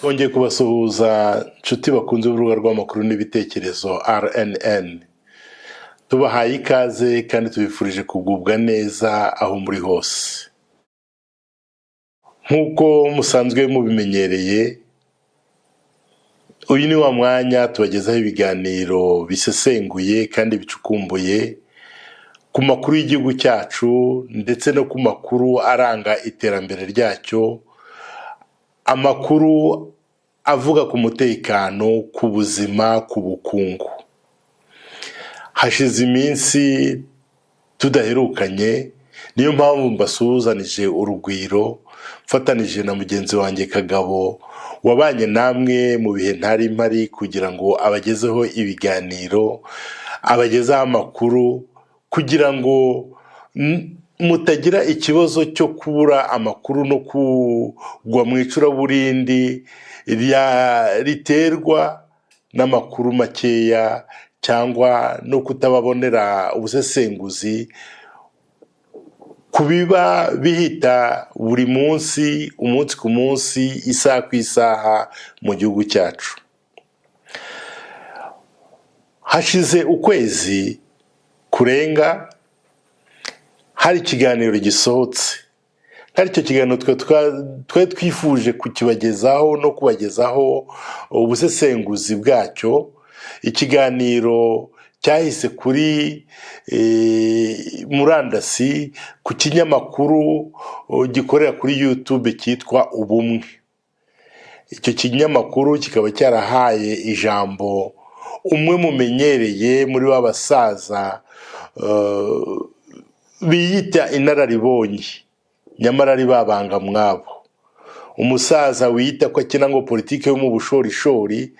Twongeye kubasuhuza, nshuti bakunze urubuga rw'amakuru n'ibitekerezo RNN. Tubahaye ikaze kandi tubifurije kugubwa neza aho muri hose. Nk'uko musanzwe mubimenyereye, uyu ni wa mwanya tubagezaho ibiganiro bisesenguye kandi bicukumbuye ku makuru y'igihugu cyacu ndetse no ku makuru aranga iterambere ryacyo, amakuru avuga ku mutekano, ku buzima, ku bukungu. Hashize iminsi tudaherukanye, niyo mpamvu mbasuhuzanije urugwiro, mfatanije na mugenzi wanjye Kagabo wabanye namwe mu bihe ntari mpari, kugira ngo abagezeho ibiganiro, abagezeho amakuru, kugira ngo mutagira ikibazo cyo kubura amakuru no kugwa mu icuraburindi riterwa n'amakuru makeya cyangwa no kutababonera ubusesenguzi ku biba bihita buri munsi, umunsi ku munsi, isaha ku isaha mu gihugu cyacu. Hashize ukwezi kurenga hari ikiganiro gisohotse, kandi icyo kiganiro twari twifuje kukibagezaho no kubagezaho ubusesenguzi bwacyo. Ikiganiro cyahise kuri murandasi, ku kinyamakuru gikorera kuri YouTube cyitwa Ubumwe. Icyo kinyamakuru kikaba cyarahaye ijambo umwe mumenyereye muri ba basaza biyita inararibonye, nyamara ari babanga mwabo, umusaza wiyita ko akina ngo politiki yo mu bushorishori,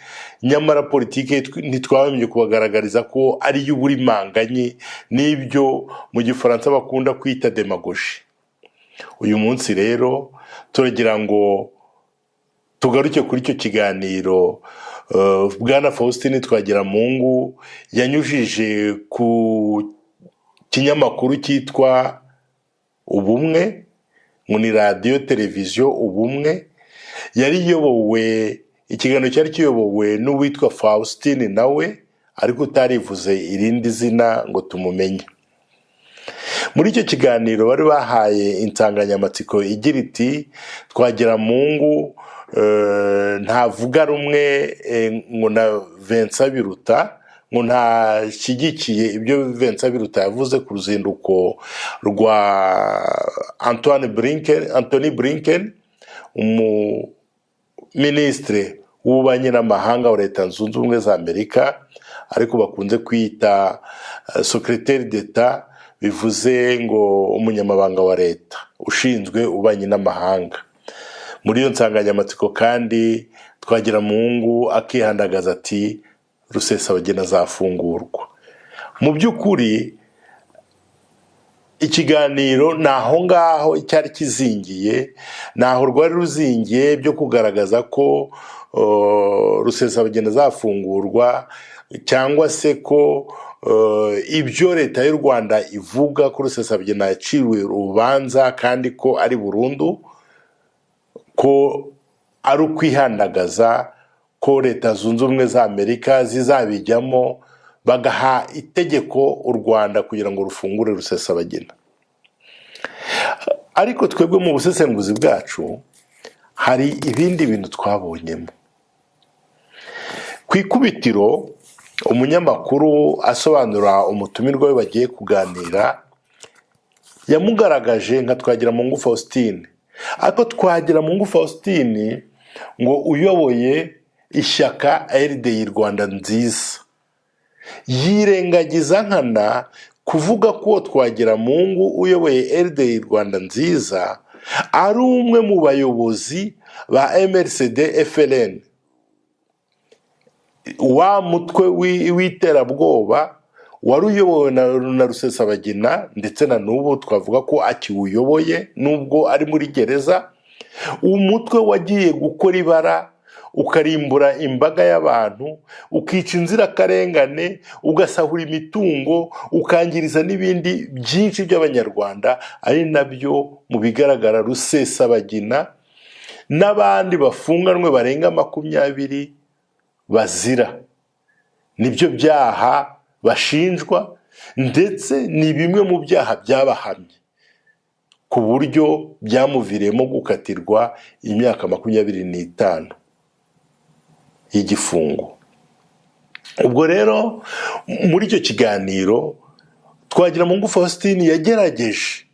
nyamara politiki ntitwabamenye kubagaragariza ko ari iy'uburimanganyi n'ibyo mu Gifaransa bakunda kwita démagogie. Uyu munsi rero turagira ngo tugaruke kuri icyo kiganiro bwana Faustin Twagiramungu yanyujije ku kinyamakuru cyitwa Ubumwe, ngo ni Radiyo Televiziyo Ubumwe. Yari iyobowe, ikiganiro cyari kiyobowe n'uwitwa Faustin nawe, ariko utarivuze irindi zina ngo tumumenye. Muri icyo kiganiro bari bahaye insanganyamatsiko igira iti: "Twagiramungu ntavuga rumwe ngo na Vincent Biruta, ngo ntashyigikiye ibyo Vincent Biruta yavuze ku ruzinduko rwa Antoine Blinken, Antony Blinken, umuminisitiri w'ububanyi n'amahanga wa Leta Zunze Ubumwe za Amerika, ariko bakunze kwita secrétaire d'État, bivuze ngo umunyamabanga wa leta ushinzwe ububanyi n'amahanga." Muri iyo nsanganyamatsiko kandi Twagiramungu akihandagaza ati: "Rusesabagina azafungurwa." Mu by'ukuri ikiganiro ni aho ngaho cyari kizingiye, ni aho rwari ruzingiye, byo kugaragaza ko Rusesabagina azafungurwa, cyangwa se ko ibyo leta y'u Rwanda ivuga ko Rusesabagina yaciwe urubanza kandi ko ari burundu, ko ari ukwihandagaza, ko Leta Zunze Ubumwe za Amerika zizabijyamo bagaha itegeko u Rwanda kugira ngo rufungure Rusesabagina. Ariko twebwe mu busesenguzi bwacu hari ibindi bintu twabonyemo. Ku ikubitiro, umunyamakuru asobanura umutumirwa we bagiye kuganira, yamugaragaje nka Twagiramungu Faustin, ariko Twagiramungu Faustin ngo uyoboye ishyaka RDI Rwanda Nziza, yirengagiza nkana kuvuga ko Twagiramungu uyoboye RDI Rwanda Nziza ari umwe mu bayobozi ba MRCD FLN, wa mutwe w'iterabwoba wari uyobowe na Rusesabagina, ndetse na n'ubu twavuga ko akiwuyoboye nubwo ari muri gereza. Umutwe wagiye gukora ibara, ukarimbura imbaga y'abantu, ukica inzirakarengane, ugasahura imitungo, ukangiriza n'ibindi byinshi by'Abanyarwanda, ari nabyo mu bigaragara Rusesabagina N'abandi bafunganwe barenga 20 bazira nibyo byaha bashinjwa, ndetse ni bimwe mu byaha byabahamye ku buryo byamuviriyemo gukatirwa imyaka 25 y'igifungo. Ubwo rero muri icyo kiganiro, Twagiramungu Faustin yagerageje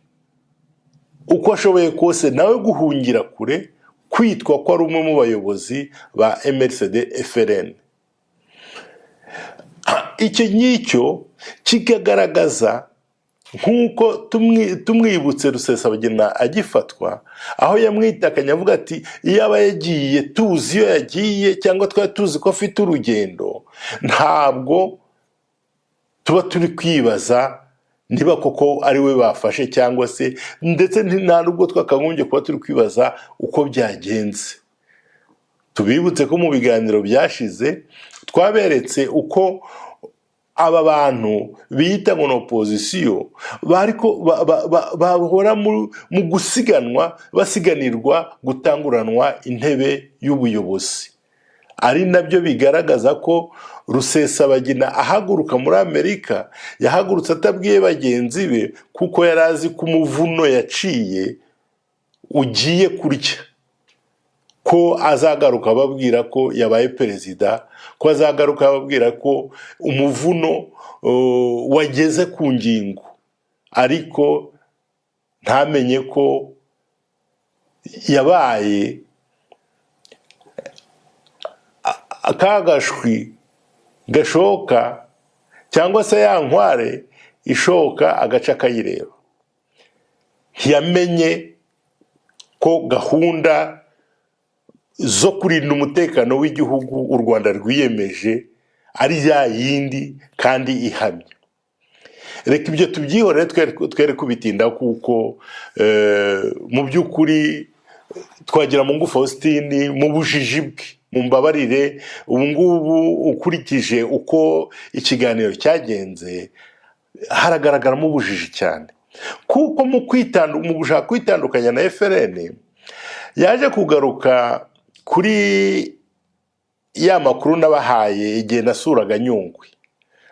uko ashoboye kose nawe guhungira kure kwitwa ko ari umwe mu bayobozi ba MRCD FLN. Icyo ngicyo kikagaragaza nk'uko tumwibutse Rusesabagina agifatwa, aho yamwitakanye avuga ati: "Iyo aba yagiye tuzi iyo yagiye, cyangwa twari tuzi ko afite urugendo, ntabwo tuba turi kwibaza niba koko ari we bafashe, cyangwa se ndetse nta nubwo twakagombye kuba turi kwibaza uko byagenze." Tubibutse ko mu biganiro byashize twaberetse uko aba bantu biyita ngo ni opozisiyo bariko bahora mu gusiganwa, basiganirwa gutanguranwa intebe y'ubuyobozi, ari nabyo bigaragaza ko Rusesabagina ahaguruka muri Amerika yahagurutse atabwiye bagenzi be, kuko yari azi ko umuvuno yaciye ugiye kurya, ko azagaruka ababwira ko yabaye perezida, ko azagaruka ababwira ko umuvuno wageze ku ngingo, ariko ntamenye ko yabaye akagashwi gashoka, cyangwa se ya nkware ishoka agace akayireba. Ntiyamenye ko gahunda zo kurinda umutekano w'igihugu u Rwanda rwiyemeje ari ya yindi kandi ihamye. Reka ibyo tubyihorere, twere kubitinda, kuko mu by'ukuri Twagiramungu Faustin mu bujiji bwe, mu mbabarire, ubu ngubu ukurikije uko ikiganiro cyagenze haragaragaramo ubujiji cyane, kuko mu gushaka kwitandukanya na FLN yaje kugaruka kuri ya makuru nabahaye igihe nasuraga Nyungwe,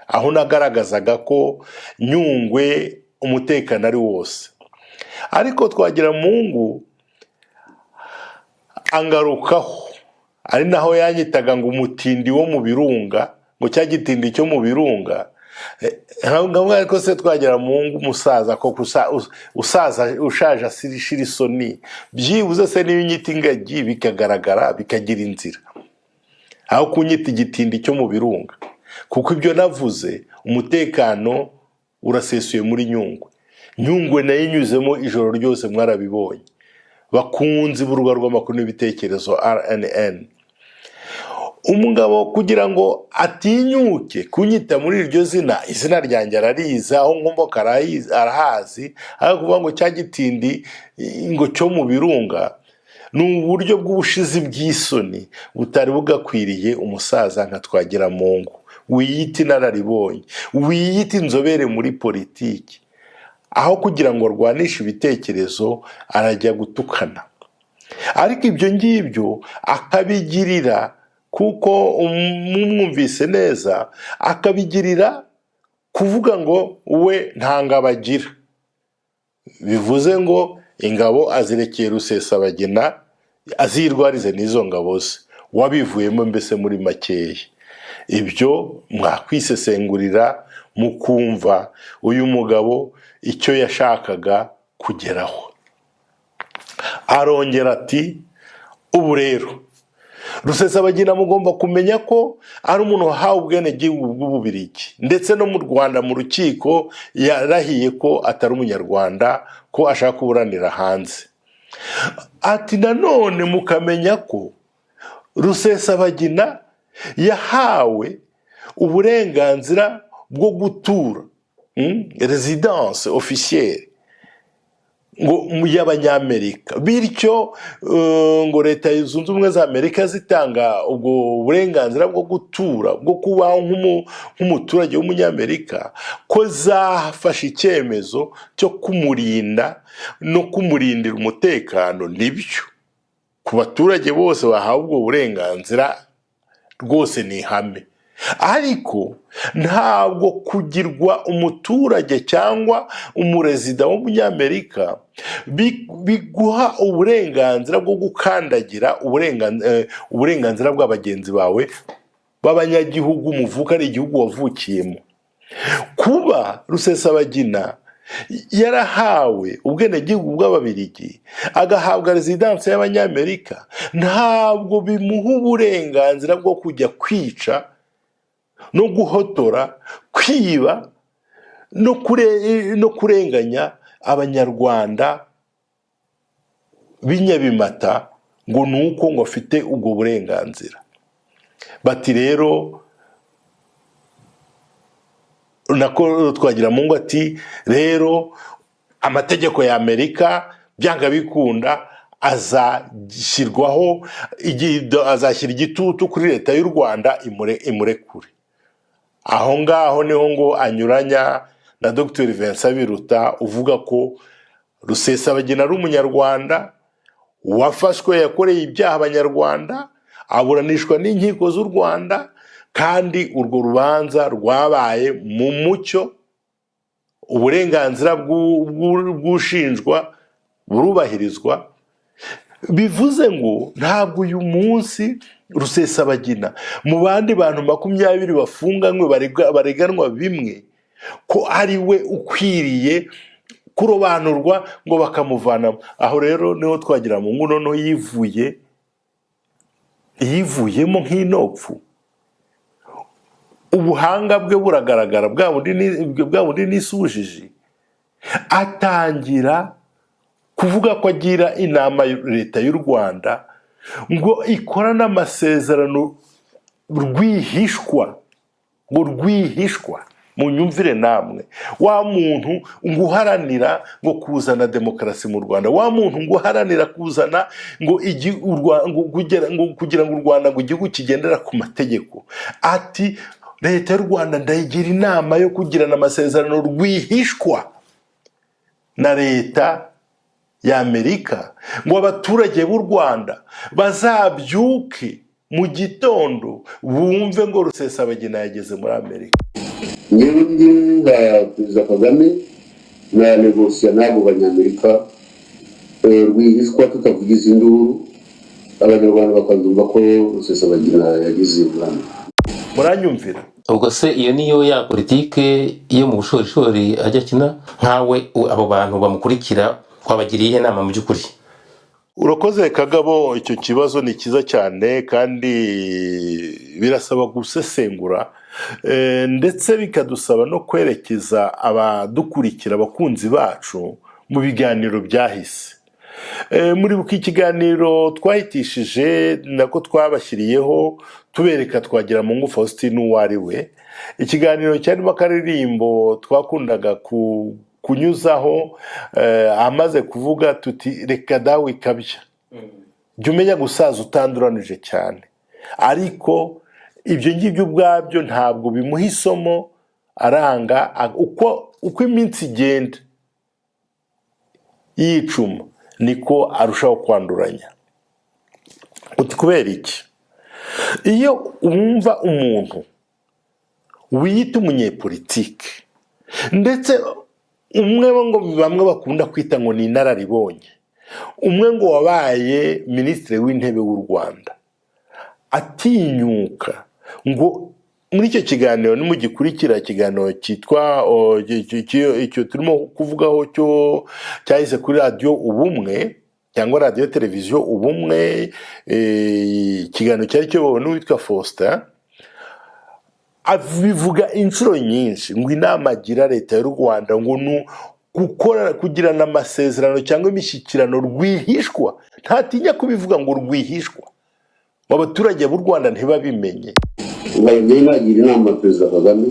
aho nagaragazaga ko Nyungwe umutekano ari wose, ariko Twagiramungu angarukaho, ari naho yanyitaga ngo umutindi wo mu birunga, ngo cya gitindi cyo mu birunga. Nkavuga: "Ariko se Twagiramungu umusaza koko, usaza ushaje ashira isoni, byibuze se niba unyita ingagi bikagaragara bikagira inzira, aho kunyita igitindi cyo mu birunga?" Kuko ibyo navuze, umutekano urasesuye muri Nyungwe. Nyungwe nayo inyuzemo ijoro ryose, mwarabibonye, bakunzi b'urubuga rw'amakuru n'ibitekerezo RNN. Umugabo kugira ngo atinyuke kunyita muri iryo zina, izina ryanjye ararizi, aho nkomoka arahazi, ariko kuvuga ngo cya gitindi ngo cyo mu birunga ni uburyo bw'ubushizi bw'isoni butari bugakwiriye umusaza nka Twagiramungu, wiyita inararibonye, wiyita inzobere muri politiki. Aho kugira ngo arwanishe ibitekerezo arajya gutukana, ariko ibyo ngibyo akabigirira kuko mumwumvise neza, akabigirira kuvuga ngo we nta ngabo agira, bivuze ngo ingabo azirekeye Rusesabagina azirwarize n'izo ngabo ze, wabivuyemo. Mbese muri makeya ibyo mwakwisesengurira mukumva uyu mugabo icyo yashakaga kugeraho. Arongera ati: "Ubu rero Rusesabagina mugomba kumenya ko ari umuntu wahawe ubwenegihugu bw'Ububirigi, ndetse no mu Rwanda mu rukiko yarahiye ko atari Umunyarwanda, ko ashaka kuburanira hanze." Ati: "Nanone mukamenya ko Rusesabagina yahawe uburenganzira bwo gutura, résidence officielle ngo y'Abanyamerika, bityo ngo Leta Zunze Ubumwe za Amerika zitanga ubwo burenganzira bwo gutura, bwo kubaho nk'umuturage w'Umunyamerika, ko zafashe icyemezo cyo kumurinda no kumurindira umutekano." Nibyo, Ku baturage bose bahawe ubwo burenganzira rwose ni ihame, ariko ntabwo kugirwa umuturage cyangwa umurésident w'Umunyamerika biguha uburenganzira bwo gukandagira uburenganzira bwa bagenzi bawe b'abanyagihugu muvuka ari igihugu wavukiyemo. Kuba Rusesabagina yarahawe ubwenegihugu bw'Ababirigi, agahabwa résidence y'Abanyamerika, ntabwo bimuha uburenganzira bwo kujya kwica no guhotora, kwiba no kurenganya Abanyarwanda b'inyabimata ngo ni uko ngo afite ubwo burenganzira. Bati rero, nako Twagiramungu ati rero amategeko ya Amerika byanga bikunda azashyirwaho, azashyira igitutu kuri leta y'u Rwanda imurekure. Aho ngaho niho ngo anyuranya na Dr Vincent Biruta uvuga ko Rusesabagina ari Umunyarwanda wafashwe, yakoreye ibyaha Abanyarwanda, aburanishwa n'inkiko z'u Rwanda, kandi urwo rubanza rwabaye mu mucyo, uburenganzira bw'ushinjwa burubahirizwa. Bivuze ngo ntabwo uyu munsi Rusesabagina, mu bandi bantu 20 bafunganywe bareganwa bimwe, ko ari we ukwiriye kurobanurwa ngo bakamuvanamo. Aho rero niho Twagiramungu noneho yivuyemo nk'inopfu. Ubuhanga bwe buragaragara, bwa bundi n'isujiji, atangira kuvuga ko agira inama leta y'u Rwanda ngo ikora n'amasezerano rwihishwa, ngo rwihishwa. Mu nyumvire namwe, wa muntu ngo uharanira ngo kuzana demokarasi mu Rwanda, wa muntu ngo uharanira kuzana ngo ngo kugira ngo u Rwanda ngo igihugu kigendera ku mategeko, ati leta y'u Rwanda ndayigira inama yo kugirana amasezerano rwihishwa na leta y'Amerika, ngo abaturage b'u Rwanda bazabyuke mu gitondo bumve ngo Rusesabagina yageze muri Amerika. Ngewe ndi nka Perezida Kagame nanegosiya n'abo Banyamerika rwihishwa, tutavugiza induru, Abanyarwanda bakazumva ko Rusesabagina yagize muri Amerika. Muranyumvira? Ubwo se iyo niyo ya politike yo mu bushorishori ajya akina? Nkawe abo bantu bamukurikira wabagiriye iyihe nama mu by'ukuri? Urakoze Kagabo, icyo kibazo ni cyiza cyane kandi birasaba gusesengura, ndetse bikadusaba no kwerekeza abadukurikira, abakunzi bacu, mu biganiro byahise. Muribuka ikiganiro twahitishije, nako twabashyiriyeho, tubereka Twagiramungu Faustin uwo ari we, ikiganiro cyarimo akaririmbo twakundaga kunyuzaho amaze kuvuga tuti: "Reka dawe ikabya, jya umenya gusaza utanduranije cyane." Ariko ibyo ngibyo ubwabyo ntabwo bimuha isomo, aranga uko iminsi igenda yicuma niko arushaho kwanduranya. Uti kubera iki? Iyo wumva umuntu wiyita umunyepolitike, ndetse umwe ngo bamwe bakunda kwita ngo ni inararibonye, umwe ngo wabaye minisitiri w'intebe w'u Rwanda, atinyuka ngo muri icyo kiganiro, nimugikurikira, ikiganiro cyitwa icyo turimo kuvugaho cyo cyahise kuri Radiyo Ubumwe cyangwa Radiyo Televiziyo Ubumwe, ikiganiro cyari kiyobowe n'uwitwa Faustin, abivuga inshuro nyinshi ngo inama agira leta y'u Rwanda ngo ni gukora, kugirana amasezerano cyangwa imishyikirano rwihishwa. Ntatinya kubivuga ngo rwihishwa, ngo abaturage b'u Rwanda ntibabimenye. Ubaye njyewe nagira inama Perezida Kagame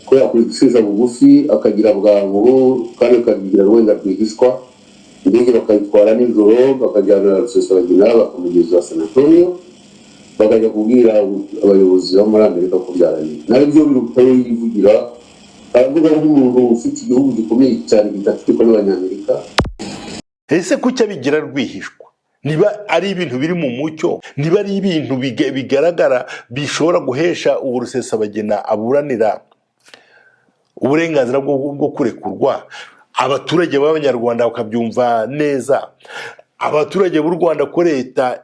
ko yakwicisha bugufi, akagira bwangu kandi akabigira wenda rwihishwa, indege bakayitwara nijoro, bakajyana Rusesabagina, bakamugeza San Antonio, bakajya kubwira abayobozi bo muri Amerika ko byarangiye. Nabyo biruta yivugira, aravuga nk'umuntu ufite igihugu gikomeye cyane gidaturikwa n'Abanyamerika. Ese kuki abigira rwihishwa? Niba ari ibintu biri mu mucyo, niba ari ibintu bigaragara bishobora guhesha uwo Rusesabagina aburanira uburenganzira bwo kurekurwa, abaturage b'Abanyarwanda bakabyumva neza, abaturage b'u Rwanda, ko leta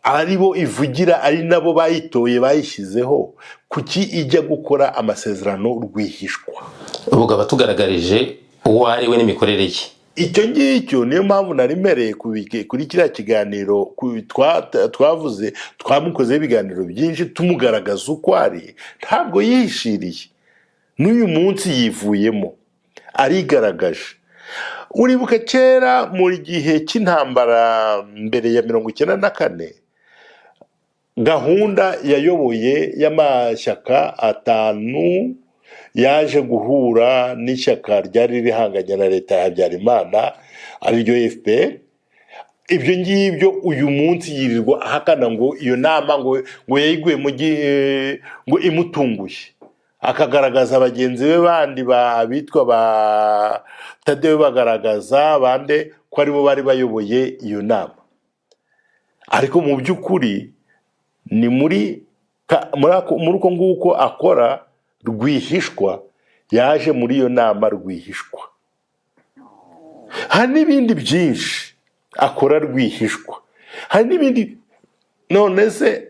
ari bo ivugira, ari nabo bayitoye, bayishyizeho, kuki ijya gukora amasezerano rwihishwa? Ubwo aba tugaragarije uwo ari we n'imikorere ye. Icyo ngicyo niyo mpamvu nari mpereye kuri kiriya kiganiro twavuze, twamukozeho ibiganiro byinshi tumugaragaza uko ari. Ntabwo yihishiriye, n'uyu munsi yivuyemo, arigaragaje. Uribuka kera mu gihe cy'intambara mbere ya 94, gahunda yayoboye y'amashyaka atanu yaje guhura n'ishyaka ryari rihanganye na leta ya Habyarimana, ariryo FPR. Ibyo ngibyo uyu munsi yirirwa ahakana ngo iyo nama ngo yayiguye mu ngo imutunguye, akagaragaza bagenzi be bandi bitwa ba Tadeyo, bagaragaza bande ko aribo bari bayoboye iyo nama. Ariko mu by'ukuri ni muri uko nguko akora rwihishwa, yaje muri iyo nama rwihishwa. Hari n'ibindi byinshi akora rwihishwa, hari n'ibindi. None se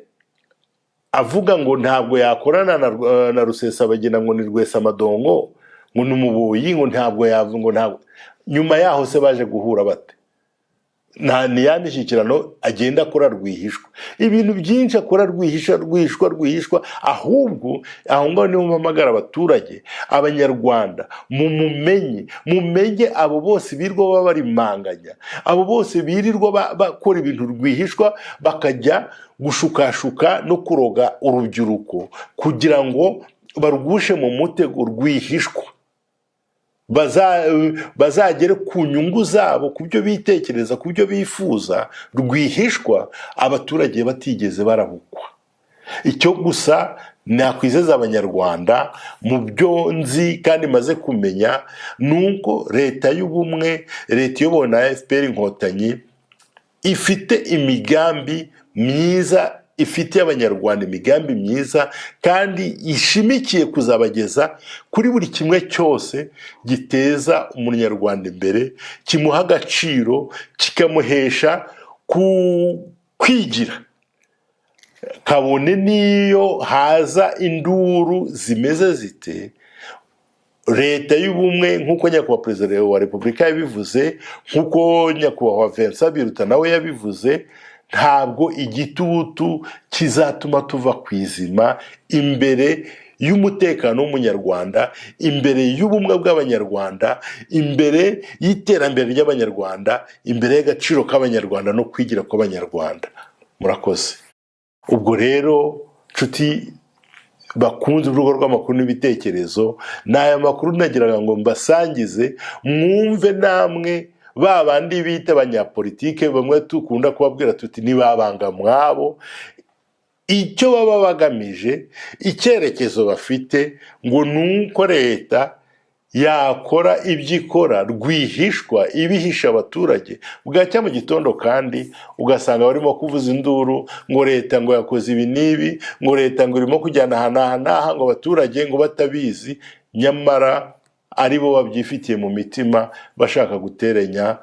avuga ngo ntabwo yakorana na Rusesabagina, ngo ni Rwesamadongo, ngo ni umuboyi, ngo ntabwo yavuga, ngo ntabwo. Nyuma yaho se baje guhura bate? Nta ni ya mishyikirano agenda akora rwihishwa, ibintu byinshi akora rwihishwa, rwihishwa, rwihishwa. Ahubwo aho ngaho niho mpamagara abaturage, Abanyarwanda, mumumenye, mumenye abo bose birirwa baba barimanganya, abo bose birirwa bakora ibintu rwihishwa, bakajya gushukashuka no kuroga urubyiruko kugira ngo barugushe mu mutego rwihishwa, bazagere ku nyungu zabo, ku byo bitekereza, ku byo bifuza rwihishwa, abaturage batigeze barabukwa. Icyo gusa nakwizeza Abanyarwanda mu byo nzi kandi maze kumenya ni uko leta y'ubumwe, leta iyobowe na FPR Inkotanyi, ifite imigambi myiza, ifitiye Abanyarwanda imigambi myiza kandi ishimikiye kuzabageza kuri buri kimwe cyose giteza Umunyarwanda imbere, kimuha agaciro, kikamuhesha ku kwigira, kabone n'iyo haza induru zimeze zite. Leta y'ubumwe, nk'uko Nyakubahwa Perezida wa Repubulika yabivuze, nk'uko Nyakubahwa Vincent Biruta nawe yabivuze, ntabwo igitutu kizatuma tuva ku izima imbere y'umutekano w'Umunyarwanda, imbere y'ubumwe bw'Abanyarwanda, imbere y'iterambere ry'Abanyarwanda, imbere y'agaciro k'Abanyarwanda no kwigira kw'Abanyarwanda. Murakoze. Ubwo rero, nshuti bakunze urubuga rw'amakuru n'ibitekerezo, ni aya makuru nagiraga ngo mbasangize, mwumve namwe ba bandi bita abanyapolitike, bamwe dukunda kubabwira tuti ntibabanga mwabo, icyo baba bagamije, icyerekezo bafite, ngo ni uko leta yakora ibyo ikora rwihishwa, ibihisha abaturage, bwacya mu gitondo kandi ugasanga barimo kuvuza induru ngo leta ngo yakoze ibi n'ibi, ngo leta ngo irimo kujyana aha n'aha n'aha, ngo abaturage ngo batabizi, nyamara ari bo babyifitiye mu mitima, bashaka guteranya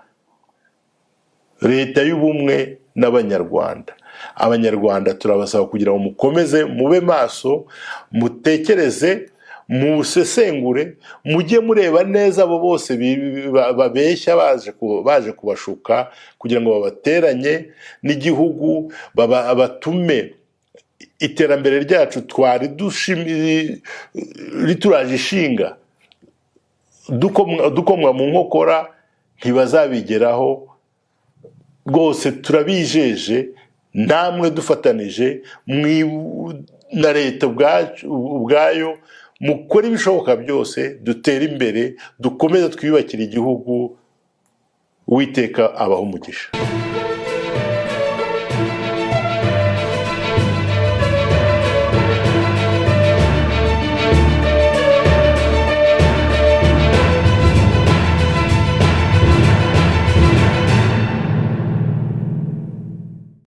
leta y'ubumwe n'Abanyarwanda. Abanyarwanda turabasaba kugira ngo mukomeze mube maso, mutekereze, musesengure, mujye mureba neza abo bose babeshya baje kubashuka kugira ngo babateranye n'igihugu, batume iterambere ryacu twari rituraje ishinga dukomwa mu nkokora. Ntibazabigeraho rwose, turabijeje. Namwe dufatanije na leta ubwayo, mukore ibishoboka byose dutere imbere, dukomeze twiyubakire igihugu. Uwiteka abaha umugisha.